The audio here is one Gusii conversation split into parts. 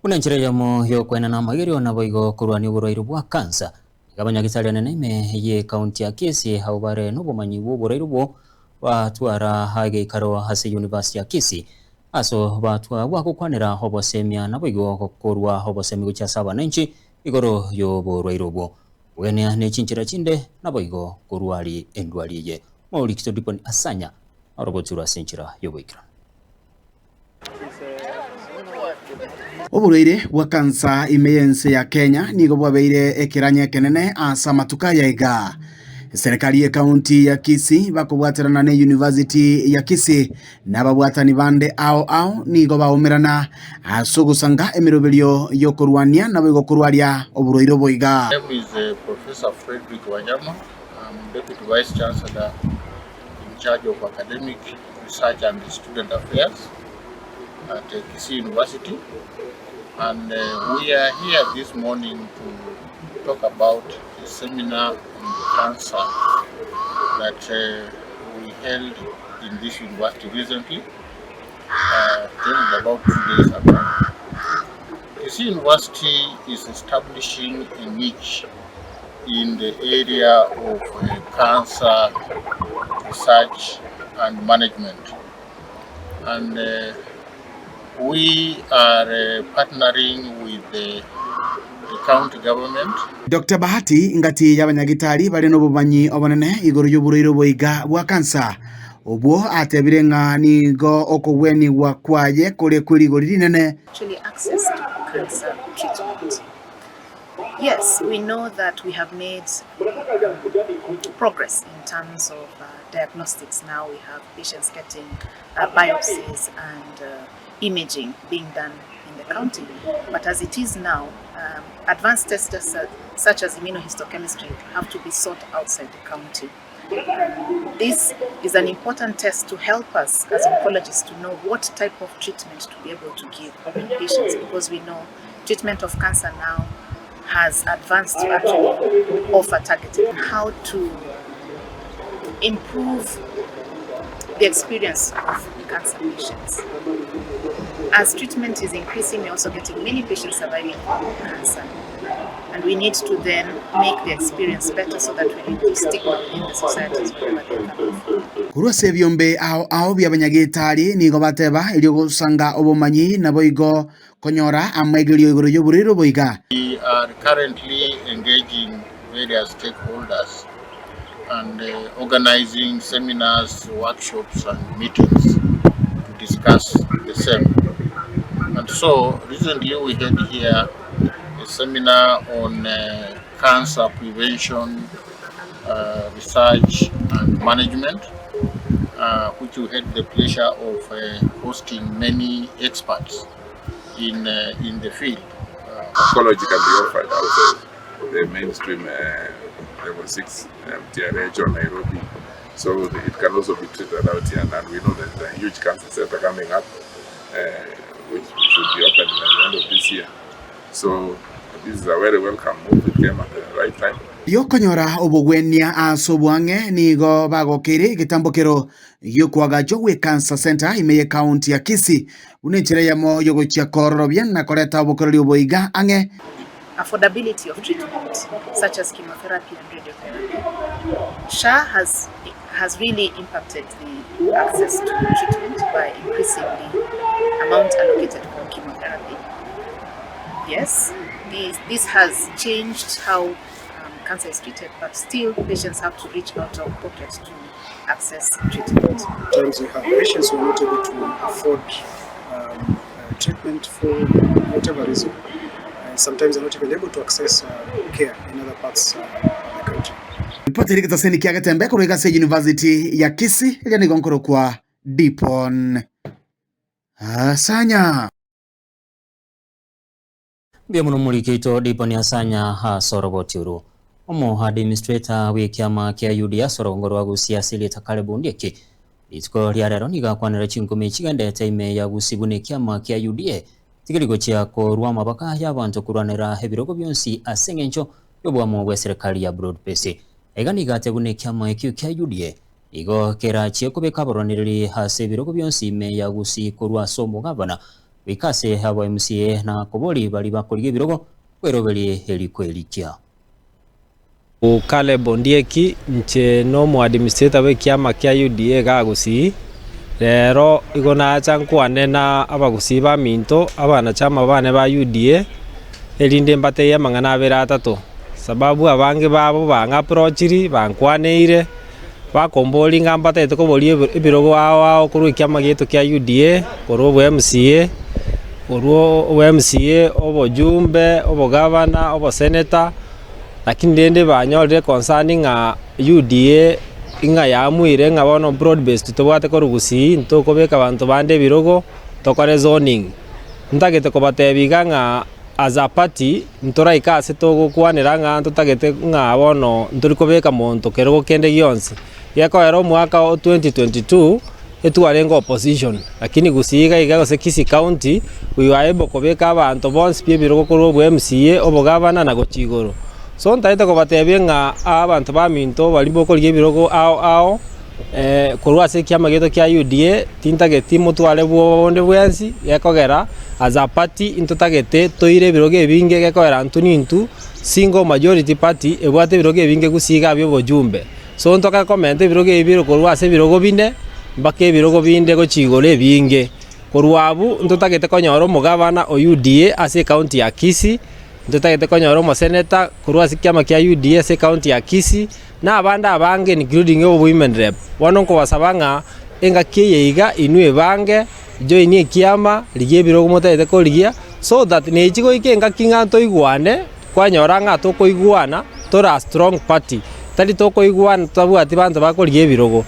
Buna enchera eyemo y'okoenana amaigerio naboigo korwania oborwaire bwa kansa. Iga abanyagetari anene ime y'ecounty ya Kisii abwo bare nobomanyi bw'oborwaire obwo batwara egeikaro ase University ya Kisii ase batwa gwagokwanera obosemia naboigo korwa obosemi gochia ase abananchi igoro y'oborwaire obwo. Kogenia ne chinchera chinde naboigo korwari endwari eye. Maurikito Dipon Asanya orogoturwa ase enchera y'oboikeranu. Oborwaire bwa kansa ime y'ense ya Kenya nigo bwabeire ekeranya ekenene ase amatuko aya iga. Eserekari y'ekaunti ya Kisii bakobwaterana ne University ya Kisii na ababwatani bande ao ao nigo baumerana ase ogosanga emeroberio y'okorwania naboigo korwaria oborwaire obo iga. My name is Professor Fredrick Wanyama, I'm Deputy Vice Chancellor in charge of Academic Research and Student Affairs at Kisii University and we are here this morning to talk about a seminar on cancer that we held in this university recently, uh, held about 2 days ago. Kisii University is establishing a niche in the area of uh, cancer research and management. And uh, we are uh, partnering with the, the county government. Doctor Bahati ngati y'abanyagitari bare nobomanyi obonene igoro y'oborwaire oboiga bwa kansa, obwo atebire ng'a nigo okogwenigwa kwaye kore kwe rigori rinene. Actually access to cancer treatment. Yes, we know that we have made progress in terms of uh, diagnostics. Now we have patients getting uh, biopsies and uh, imaging being done in the county. But as it is now, advanced tests such as immunohistochemistry have to be sought outside the county. This is an important test to help us as oncologists to know what type of treatment to be able to give patients because we know treatment of cancer now has advanced to actually offer targeted how to improve the experience of cancer patients. As treatment is increasing, we're also getting many patients surviving from cancer. And we need to then make the experience better so that we reduce stigma within the societies wherever they're coming from. Korwa ase ebiombe ao ao bi'abanyagetari nigo bateba erio gosanga obomanyi naboigo konyora amaigerio igoro y'oborwaire obo iga. We are currently engaging various stakeholders and organizing seminars, workshops and meetings to discuss the same. And so recently we had here a seminar on uh, cancer prevention, uh, research and management, uh, which we had the pleasure of uh, hosting many experts in, uh, in the field. Oncology can be offered outside the mainstream uh, level 6 MTRH or Nairobi. So it can also be treated out here. And we know there's a huge cancer center coming up, uh, which should be opened by the end of this year. So this is a very welcome move. It came at the right time. Ri'okonyora obogwenia ase obwang'e nigo bagokeire egetambokero gi'okoagachwa gwe Cancer Centre ime ye county ya Kisii buna enchera eyemo y'ogochia koororobia na koreta obokoreri oboiga ang'e. Affordability of treatment such as chemotherapy and radiotherapy. SHA has has really impacted the access to treatment by increasing the amount allocated for chemotherapy. Yes, this, this has changed how cancer is treated, but still patients have to reach out of pocket to access treatment. Times we have patients who are not able to afford treatment for whatever reason. And sometimes they're not even able to access care in other parts of the country. Ripoti eri getaseni kia Getembe korwa iga ase University ya Kisii eria nigo nkorokwa Dipon Asanya. Mbuya mono omoriki oito Dipon Asanya ase oroboti oru. Omo administrator bw'ekiama kia UDA ase orogongo rwa Gusii ase erieta Caleb Ondieki rituko ria rero nigo akwanera chinkumi chigendete ime ya Gusii buna ekiama kia UDA tikeri gochia korwa amabaka y'abanto korwanera ebirogo bionsi ase eng'encho y'oboamo bw'eserekari ya Broad Base. Aiga nigo ate buna ekiama ekio kia UDA nigo kerachie kobeka abarwanereri ase ebirogo bionsi ime ya Gusii korwa ase omogabana. Goika ase abo MCA na kobori baria bakorigia ebirogo kweroberi eriko erikia. Caleb Ondieki, Inche nomoadministrator bw'ekiama kia UDA igaa Gusii, rero igo nacha nkwane na abagusii baminto, abanachama bane ba UDA, erinde mbatebie amang'ana abere atato, sababu abange babo bang'aprochiri, bankwaneire, bakomboria ng'a mbatagete koboria ebirogo ao ao korwa ekiama giaito kia UDA, korwa obo MCA, korwa obo MCA, obojumbe, obogavana, obosenator. Lakini rende banyorire concern ng'a UDA ng'a yaamuire ng'a bono broad based tobwate korwa Gusii ntokobeka abanto bande ebirogo tokore zoning. Ntagete kobatebia iga ng'a as a party ntoraike ase togokwanera ng'a ntotagete ng'a bono ntori kobeka monto kerogo kende gionsi. Gekoera omwaka o 2022 etwarenge opposition lakini Gusii iga iga gose Kisii county we were able kobeka abanto bonsi pi ebirogo korwa obwa MCA, obogavana na gochia igoro. So ntagete kobatebia ng'a abanto baminto baria bokorigia ebirogo ao ao korwa ase ekiama giaito kia UDA tintageti motware bwoba bonde bwensi gekogera as a party ntotagete toire ebirogo ebinge gekogera intwe nintwe single majority party ebwate ebirogo ebinge Gusii iga bia obojumbe. So ntoke komenta ebirogo ebi bire korwa ase ebirogo bine mpaka ebirogo binde gochia igoro ebinge. Korwa abwo ntotagete konyora omogavana o UDA ase ecounty ya Kisii, ntotagete konyora omoseneta korwa ase ekiama kia UDA ase ecounty ya Kisii, na abande abange including obo women rep. Bono nkobasaba ng'a engaki eye iga inwe ebange, join ekiama, rigia ebirogo motagete korigia, so that nechi goika engaki ng'a ntoigwane. Kwanyora ng'a tokoigwana tore a strong party, tari tokoigwana totabwati banto bakorigia ebirogo.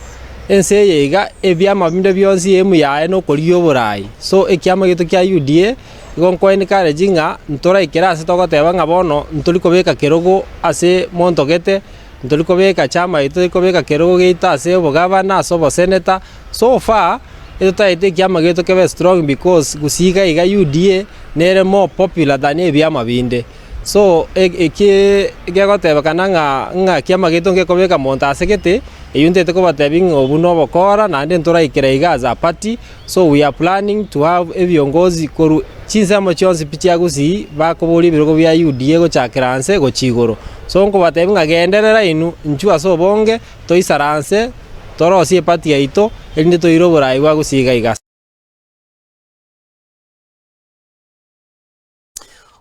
Ense eye iga ebiama binde bionsi aim yaye nokorigia oborai. So ekiama giaito kia UDA, igo nko encourage ng'a ntoraikere ase togoteba ng'a bono ntori kobeka kerogo ase monto gete, ntori kobeka chama yaito tori kobeka kerogo giaito ase obogavana ase oboseneta, so far, etotaete ekiama giaito kebe strong because gusii iga iga UDA nere more popular than ebiama binde. So eki gegotebekana ng'a ng'a ekiama giaito ngekobeka monto ase gete, eywo ntaete kobatebia ng'a obwo na obokora naende ntoraikera iga as a party, so we are planning to have ebiongozi korwa chinsemo chionsi pi chia gusii bakoboria ebirogo bia UDA gochakera nse gochia igoro. So nkobatebia ng'a genderera inwe, inchuo ase obonge, toisaranse, torosie eparty yaito, erinde toire oborai bwa gusii iga iga.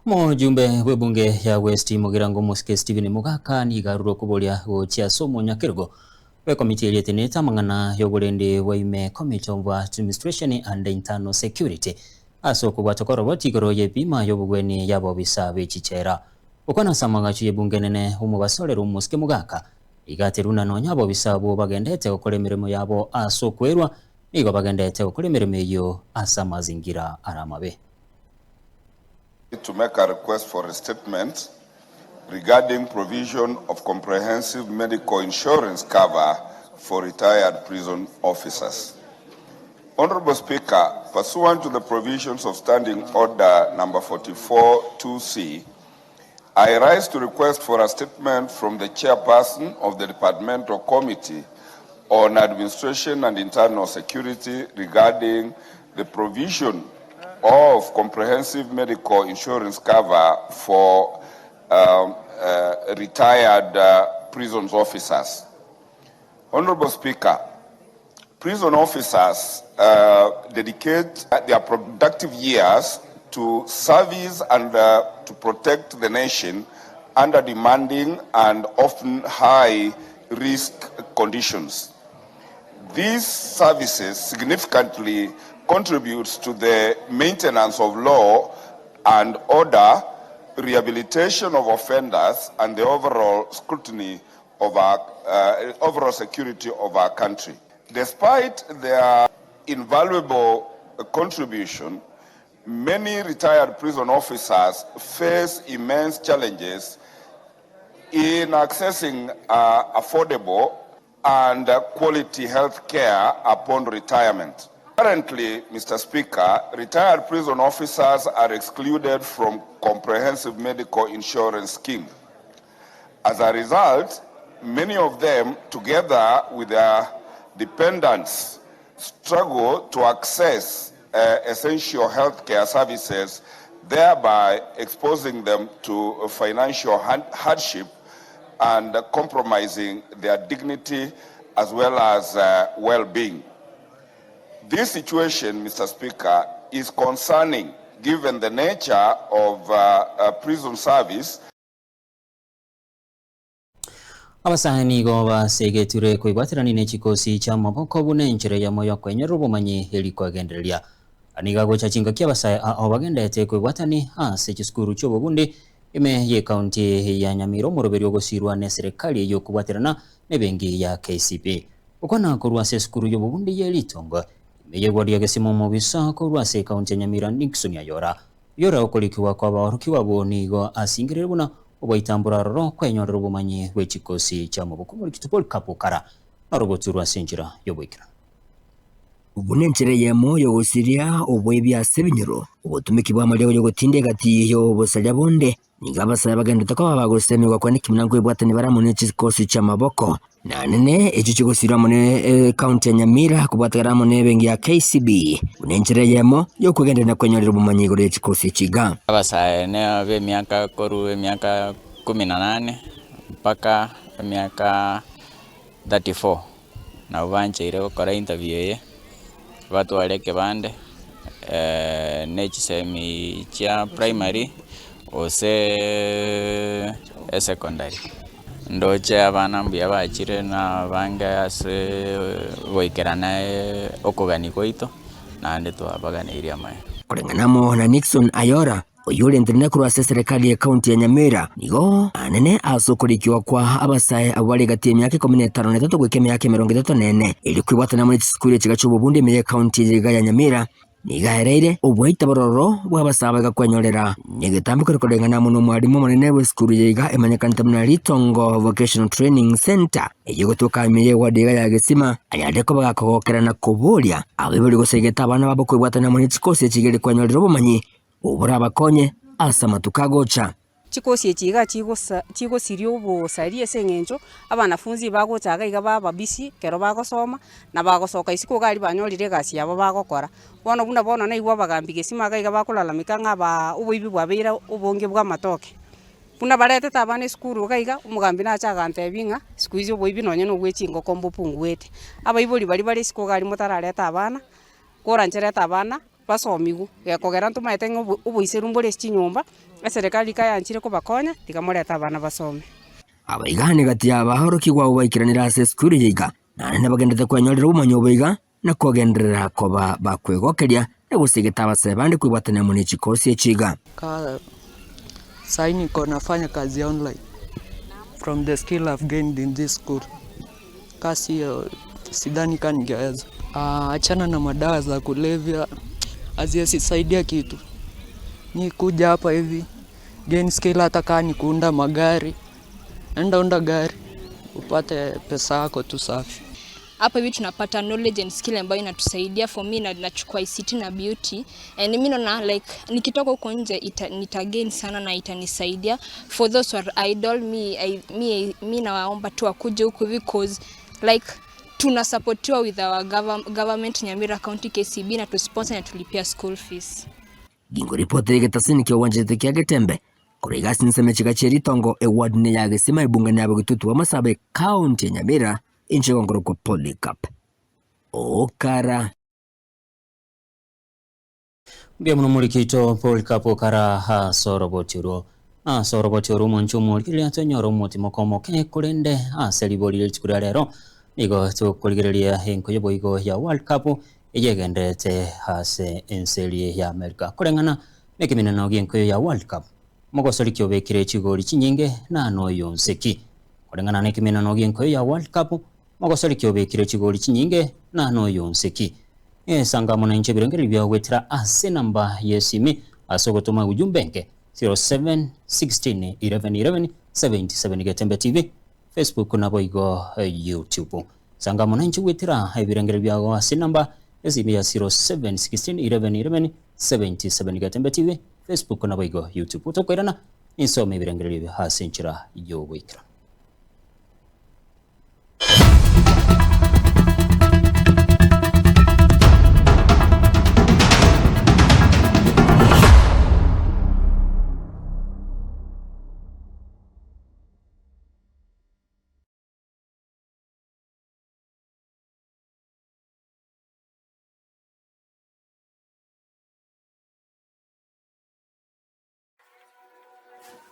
Omojumbe bw'ebunge ya West Mugirango Omosike Stephen Mugaka nigo arure okoboria gochia ase omonyakerogo bw'ekomiti eria etenenete amang'ana y'oborendi bwa ime Committee of Administration and Internal Security ase okobwata koroboti igoro y'ebima y'obogweni y'abobisa b'echichera. Gokwana ase amagacho y'ebunge enene omobasorero Omosike Mugaka iga ateruna nonya abobisa abwo bagendete gokora emeremo yabo ase okwerwa nigo bagendete gokora emeremo eyio ase amazingira are amabe. To make a request for a statement regarding provision of comprehensive medical insurance cover for retired prison officers. Honorable Speaker, pursuant to the provisions of Standing Order number 44 2C, I rise to request for a statement from the chairperson of the Departmental Committee on Administration and Internal Security regarding the provision of comprehensive medical insurance cover for um, uh, retired uh, prisons officers. Honorable Speaker, prison officers uh, dedicate their productive years to service and uh, to protect the nation under demanding and often high risk conditions. These services significantly contributes to the maintenance of law and order, rehabilitation of offenders, and the overall scrutiny of our uh, overall security of our country. Despite their invaluable contribution, many retired prison officers face immense challenges in accessing uh, affordable and quality health care upon retirement. Currently, Mr. Speaker, retired prison officers are excluded from comprehensive medical insurance scheme. As a result, many of them, together with their dependents, struggle to access Essential health care services thereby exposing them to financial hardship and compromising their dignity as well as well-being. This situation, Mister Speaker, is concerning given the nature of prison service. Abasae nigo basegeture koibwaterania ne chikosi chi'amaboko buna enchera eyemo y'okwenyorera obomanyi eri koegendereria. Nigo agocha chingaki abasae ao bagenderete koibwatani ase chisukuru chi'obobundi ime y'ekaunti ya Nyamira omoroberio ogosirwa n'eserekari ey'okobwaterana n'ebenki ya KCB. Gokwana korwa ase esukuru y'obobundi ye Ritongo ime y'egwari ya Gesima omobisa korwa ase ekaunti ya Nyamira Nixon Ayora Oyore okorikigwa kw'abaorokigwa abwo nigo asingereire buna ogoitambora aroro kwenyorera obomanyi bwe chikosi chi'amaboko omorikito Polycarp kara norogoturwa ase enchera y'oboikeranu. Obwo nenchera eyemo y'ogosiria oboibi ase ebinyoro, obotumeki bw'amariogo y'ogotinda egati y'obosaria bonde. Nigo abasae bagenderete koba bagosemigwa kwane buna nkoebwatania bare amo ne chikosi chi'amaboko. Nanene echio chigosirwa amo ne ekaunti ya Nyamira kobwatekana amo nebenki ya KCB buna enchera eyemo y'okwegendereria na kwenyorera obomanyi igoro ye chikosi echi iga. Abasae ne b'emiaka korwa emiaka kumi na nane mpaka emiaka 34 nabwo bancheire gokora interview eye, batware ekebande ne chisemi chia primary gose esecondary. Ndoche abana mbuya bachire na abange ase goikerana okogania gwaito, naende twabaganeirie amaya. Koreng'ana amo na Nixon Ayora, oyio orentenene korwa ase eserekari y'ekaunti ya Nyamira, nigo anene ase okorikigwa kwa abasae abwo bare egati y'emiaka 53 goika emiaka 34, erio kwebwatana amo ne chisukuru echiga chi'obobundi ime y'ekaunti eye iga ya Nyamira. Nigo aereire oboita bororo bw'abasae abaiga kwenyorera negetambe kore koreng'ana amo nomwalimu omonene bw'esukuru eye iga emanyekanete buna Ritongo Vocational Training Centre eyio egotoka ime y'eward iga ya Gesima, anyarire koba gakogokera na koboria abaibori gosegeta abana babo kwebwatana amo ne chikosi echi igere kwenyorera obomanyi oborabakonye ase amatuko agocha. Chikosi echi iga chigosa chigosiria obosari ase eng'encho, abanafunzi bagocha iga iga baba busy ekero bagosoma, na bagosoka isiko iga aria banyorire egasi yabo bagokora. Bono buna bono naigwa abagambi gesima iga iga bakolalamika ng'a abaa oboibi bwabeire obonge bwa amatoke. Buna baretete abana esukuru iga iga, omogambi nache agantebia ng'a siku hizi oboibi nonye na obwe chingoko mbopunguete. Abaibori baria bare isiko iga aria motarareta abana, korancherete abana. Basomigwe, gekogera ntomaete ng'a oboiseru mbore ase chinyomba, eserekari rika yanchire kobakonya, tiga morete abana basome. Abaiga negati y'abaorokigwa abwo baikeranire ase esukuru eye iga, naende nabagenderete kwenyorera obomanyi obo iga, na kogenderera koba bakwegokeria na gosegeta abasae bande kwebwatania amo ne chikosi echi iga. Ka sai niko nafanya kazi ya online from the skill I've gained in this school. Ka siyo sidhani ka ningeweza. Achana na madawa za kulevya haziezi saidia kitu. Ni kuja hapa hivi gain skill hata ka ni kuunda magari. Enda unda gari upate pesa yako tu safi. Hapa hivi tunapata knowledge and skill ambayo inatusaidia for me na nachukua ICT na beauty and mimi naona like nikitoka huko nje ita, nita gain sana na itanisaidia for those who are idle me, I, me, me nawaomba tu wakuje huku hivi cause like tunasupportiwa with our government Nyamira County KCB na tusponsor na tulipia school fees. Ginkoripota egetasini ki'ogwanchete kia Getembe, korwa iga ase ensemo echiga chie ritongo eward ya Gesima ebungani ya Bogetutu bw'Amasabo ekaunti ya Nyamira inche gonkorokwa Polycarp Okara. Mbuya mono morikito Polycarp Okara ase oroboti orwo. Ase oroboti orwo omonche omorigereria tonyore omotimoko omoke korende ase ribori rie rituko ria rero nigo tokorigereria enko y'oboigo ya World Cup eyegendererete ase ense eria ya America koreng'ana nekemineno gi'enkoyo ya World Cup. Omogosori ki obekire chigori chinyinge na noyo nse ki? Koreng'ana nekemineno gi'enkoyo ya World Cup, Omogosori ki obekire chigori chinyinge na noyo nse ki? Esanga amo nainche ebirengererio biao goetera ase enamba y'esimi ase ogotoma ujumbe enke 07 16 11 11 77 Getembe TV, Facebook naboigo YouTube. Sanga amo nainche goetera ebirengererio biago ase enamba y'esimi ya 07 16 11 11 77 Getembe TV, Facebook naboigo YouTube. Tokoirana ninsome ebirengererio ebio ase enchera y'ogoikeranu.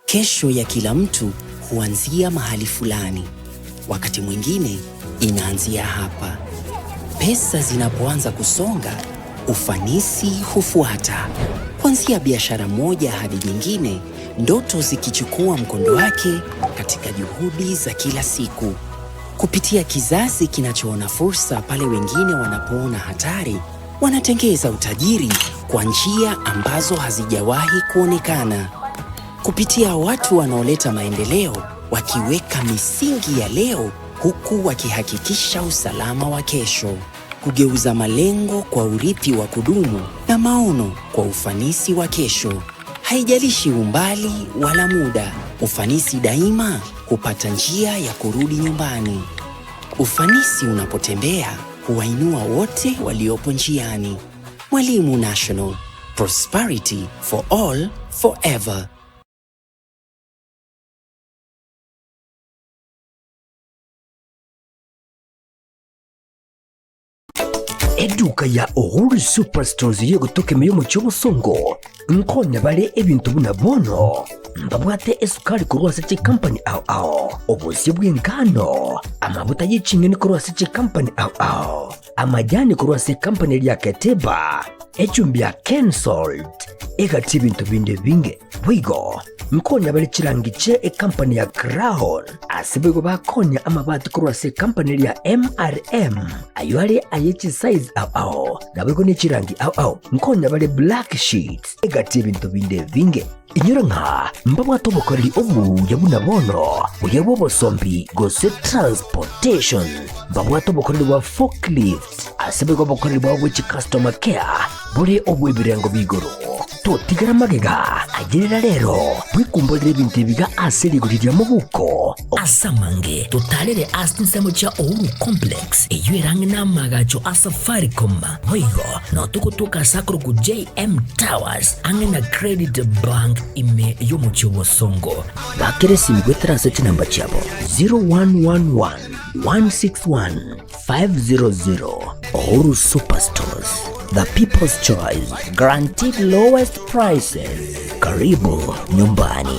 Kesho ya kila mtu huanzia mahali fulani. Wakati mwingine inaanzia hapa. Pesa zinapoanza kusonga, ufanisi hufuata. Kuanzia biashara moja hadi nyingine, ndoto zikichukua mkondo wake katika juhudi za kila siku. Kupitia kizazi kinachoona fursa pale wengine wanapoona hatari, wanatengeza utajiri kwa njia ambazo hazijawahi kuonekana. Kupitia watu wanaoleta maendeleo, wakiweka misingi ya leo huku wakihakikisha usalama wa kesho. Kugeuza malengo kwa urithi wa kudumu na maono kwa ufanisi wa kesho. Haijalishi umbali wala muda, ufanisi daima hupata njia ya kurudi nyumbani. Ufanisi unapotembea huwainua wote waliopo njiani. Mwalimu National, prosperity for all forever. Eduka ya Uhuru Superstores y'egotoka ime y'omochie obosongo nkonya bare ebinto buna bono mbabwate esukari korwa ase chikampani ao ao, obosie bw'engano, amabuta ye ching'eni korwa ase chikampani ao ao, amajani korwa ase ekampani eria ya Keteba, echumbi ya Kensalt, egati ebinto binde ebinge. Boigo nkonya bare chirangi chie ekampani ya Crown, ase boigo bakonya amabati korwa ase ekampani eria ya MRM, ayio are aye chisize ao ao, naboigo ne chirangi ao ao. Nkonya bare black sheets, egati ebinto binde ebinge. Inyora ng'a mbabwate obokoreri obuya buna bono, buya bw'obosombi gose transportation. Mbabwate obokoreri bwa forklift, ase boigo obokoreri bwabo bwe chicustomer care bore obw'ebirengo b'igoro. Totigera magega, ayerera rero, bwekumborere ebinto ebiga ase rigori ria mobuko. Ase amange totarere ase chinsemo chia Uhuru Complex, eyio ere ang'e n'amaagacho a Safaricom. Boigo nao togotoka ase akorokwa JM Towers, ang'e na Credit Bank ime y'omochie o Bosongo. Bakera esimi goetera ase chinamba chiabo 0111 161 500. Uhuru Superstores, the people's choice, guaranteed lowest prices. Karibu nyumbani.